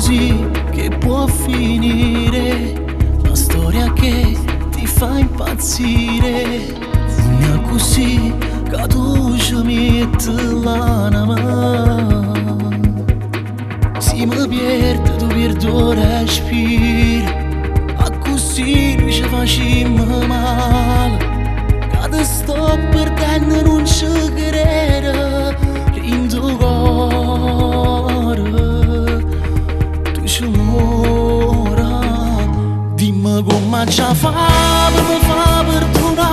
così che può finire la storia che ti fa impazzire. Nun è accussì ca tu ce miette l'anema. Si me pierde tu pierde 'o respiro. Accussì nuje ce facimmo male. Ca te sto perdenno nun ce crero dint' 'o core. Tu ce muore. Dimme comme aggia fa pe me fa perdunà.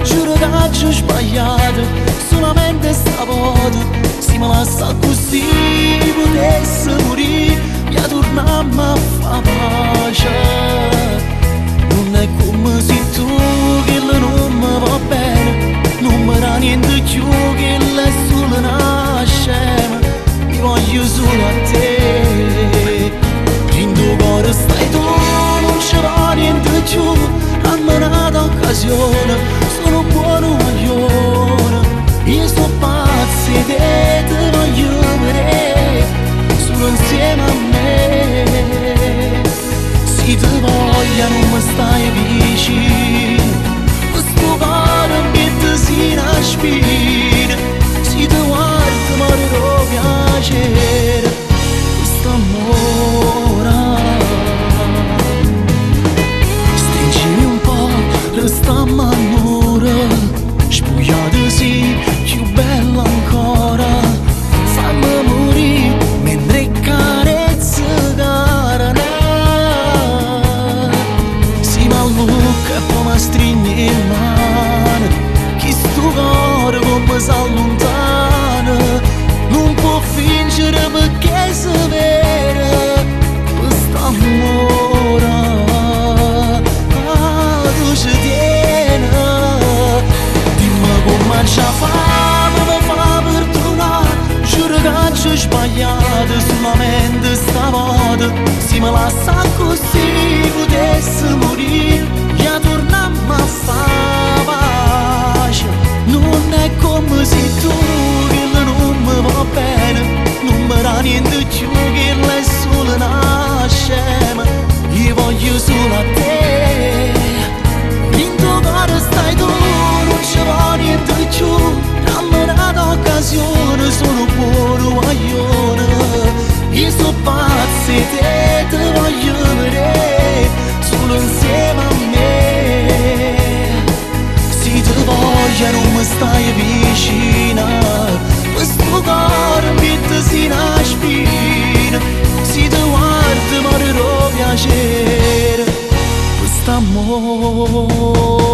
Giuro che aggio sbagliato solamente stavota. Si me lassa accussì putesse murì. Ja turnammo a fa pace. Nun è come se tu che non mi va bene. Non mi dà niente più che è solo una scema. Io voglio solo a te. Dint' 'o core stai tu, non ce va niente più. Dammi n'ata occasione, sono buono guaglione. Io so pazzo 'e te, te voglio vedere solo insieme a me. Si te voglio non mi stai vicino, questo cuore 'mpietto si na spina. Si te guardo more d' 'o piacere, questo amore. Stringimi un po', restammo annure, spugliate sì, più bella ancora. Fammi morire mentre carezze carne. Si m'allucca e poi mi stringi in mano, chi sto cuore come si allontana. Non può fingere perché si vede questo amore. Ah, tu ci tieni. Dimmi come aggia fa, pe me fa perdonà. Giuro che aggio sbagliato solamente stavolta. Si me lassa così potesse morire. Ja tornammo a fa pace. Nun è come se tu che non mi va bene. Non mi dà niente più che è solo una scema. Io voglio solo a te. Dint' 'o core stai tu, non ce va niente più. Dammi n'ata occasione, sono buono guaglione. Io so pazzo 'e te, te voglio vedere solo insieme a me. Si te voglio non mi stai vicina, questo cuore 'mpietto si na spina. Si te guardo more d' 'o piacere, questo amore.